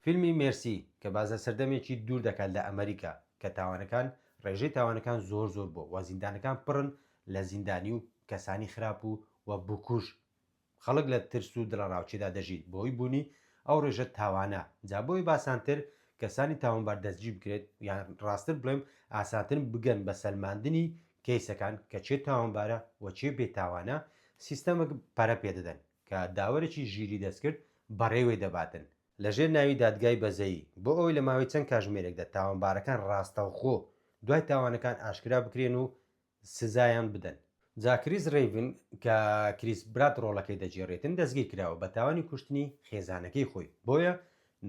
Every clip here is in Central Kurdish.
فیلمی مێرسی کە باس لە سەردەمێکی دوور دەکات لە ئەمەریکا کە تاوانەکان ڕێژەی تاوانەکان زۆر زۆر بووە و زیندانەکان پڕن لە زیندانی و کەسانی خراپ و و بکوژ خەڵک لە ترس و دڵەڕاوکێدا دەژیت بەهۆی بوونی ئەو ڕێژە تاوانە جا بۆیە باسانتر کەسانی تاوانبار دەستگیر بکرێت یان ڕاستتر بڵێم ئاسانتر بگەن بە سەلماندنی کەیسەکان کە کێ تاوانبارە و کێ بێتاوانە سیستەمەک پەرە پێدەدەن کە داوەرێکی ژیری دەستکرد بەڕێوەی دەباتن لەژێر ناوی دادگای بەزەیی بۆ ئەوەی لە ماوەی چەند کاژمێرێکدا تاوانبارەکان ڕاستەوخۆ دوای تاوانەکان ئاشکرا بکرێن و سزایان بدەن. جا کریس ڕەیڤن کە کریس برات ڕۆڵەکەی دەگێڕێتن دەستگیر کراوە بە تاوانی کوشتنی خێزانەکەی خۆی بۆیە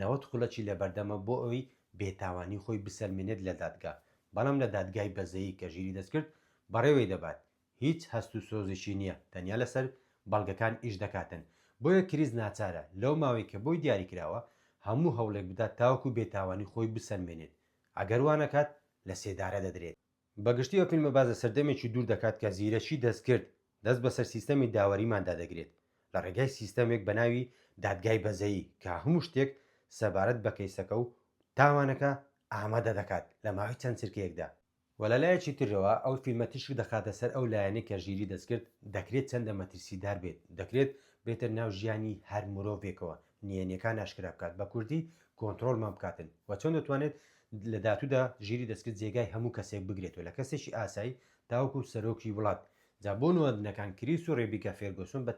90 خولەکی لەبەردەمە بۆ ئەوەی بێتاوانی خۆی بسەلمێنێت لە دادگا بەڵام لە دادگای بەزەیی کە ژیری دەستکرد بەڕێوەی دەبات هیچ هەست و سۆزێکی نییە تەنیا لەسەر بەڵگەکان ئیش دەکاتن بۆیە کریس ناچارە لەو ماوەی کە بۆی دیاری کراوە هەموو هەوڵێک بدات تاوەکو بێتاوانی خۆی بسەلمێنێت ئەگەر وانەکات لە سێدارە دەدرێت. بە گشتی ئەو فیلمە باس لە سەردەمێکی دوور دەکات کە زیرەکی دەستکرد دەست بەسەر سیستەمی داوەریماندا دەگرێت لە ڕێگای سیستەمێک بە ناوی دادگای بەزەیی کە هەموو شتێک سەبارەت بە کەیسەکە و تاوانەکە ئامادە دەکات لە ماوەی چەند چرکەیەکدا. وە لە لایەکی ترەوە ئەو فیلمە تیشک دەخاتە سەر ئەو لایەنەی کە ژیری دەستکرد دەکرێت چەندە مەترسیدار بێت، دەکرێت بێتە ناو ژیانی هەر مرۆڤێکەوە نهێنیەکان ئاشکرا بکات، بە کوردی کۆنتڕۆڵمان بکاتن، وە چۆن دەتوانێت لە داتودا ژیری دەستکرد جێگای هەموو کەسێک بگرێتەوە لە کەسێکی ئاسایی تاوەکو سەرۆکی وڵات. جا بۆ نواندنەکان کریس و ڕێبیکا فێرگۆسۆن بە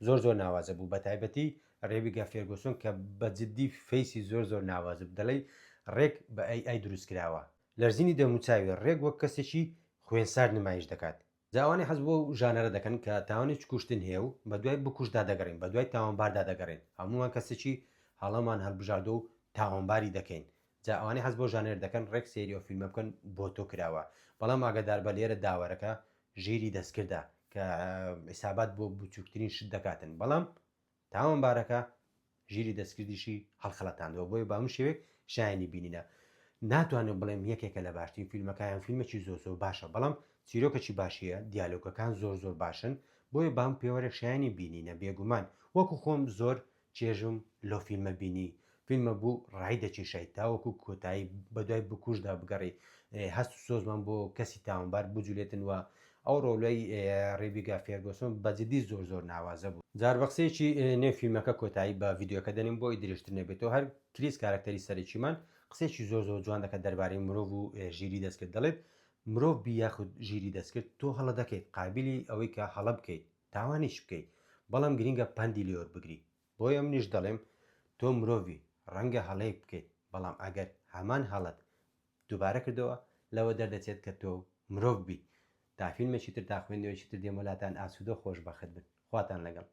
زۆر زۆر ناوازە بوو بە تایبەتی ڕێبیگا فێرگۆسۆن کە بە جدی face ی زۆر زۆر ناوازە بوو دەڵێی ڕێک بە AI دروست کراوە. لەرزینی دەموچاوی ڕێک وەک کەسێکی خوێنسارد نمایش دەکات. جا ئەوانەی حەز بەو ژانەرە دەکەن کە تاوانێکی کوشتن هەیە و بەدوای بکوژدا دەگەڕێین بەدوای تاوانباردا دەگەڕێین هەموومان کەسێکی هەڵەمان هەڵبژاردووە و تاوانباری دەکەین جا ئەوانەی حەز بەو ژانەرە دەکەن ڕێک سەیری ئەو فیلمە بکەن بۆ تۆ کراوە بەڵام ئاگاداربە لێرە داوەرەکە ژیری دەستکردە کە حیسابات بۆ بچووکترین شت دەکاتن بەڵام تاوانبارەکە ژیری دەستکردیشی هەڵخەڵەتاندووە بۆیە بە هەموو شێوەیەک شایەنی بینینە ناتوانم بڵێم یەکێکە لە باشترین فیلمەکان فیلمێکی زۆر زۆر باشە بەڵام چیرۆکەکی باشیە دیالۆگەکان زۆر زۆر باشن بۆیە بام پێوەرێک شایەنی بینینە بێگومان وەکو خۆم زۆر چێژم لەو فیلمە بینی فیلمە بوو ڕای دەکێشای تاوەکو کۆتایی بەدوای بکوژدا بگەڕێی هەست و سۆزمان بۆ کەسی تاوانبار بجولێتن و ئەو ڕۆلەی ڕێبیگا فێرگۆسۆن بە جدی زۆر زۆر ناوازە بوو. جار بە قسەیەکی نێو فیلمەکە کۆتایی بە ڤیدیۆکە دەنێم بۆ ئەوەی درێژتر نەبێتەوە هەر کریس کارەکتەری سەرەکیمان قسەیەکی زۆر زۆر جوان دەکات دەربارەی مرۆڤ و ژیری دەستکرد دەڵێت مرۆڤ بی یاخود ژیری دەستکرد تۆ هەڵە دەکەیت قابیلی ئەوەی کە هەڵە بکەیت تاوانیش بکەیت بەڵام گرینگە پەندی لێ وەربگری بۆیە منیش دەڵێم تۆ مرۆڤی ڕەنگە هەڵەیەک بکەیت بەڵام ئەگەر هەمان هەڵەت دووبارە کردەوە لەوە دەردەچێت کە تۆ مرۆڤ بیت تا فیلمێکی تر تا خوێندنەوەیەکی تر دێمەوە لاتان ئاسوودەو خۆشبەخت بن خواتان لەگەڵ.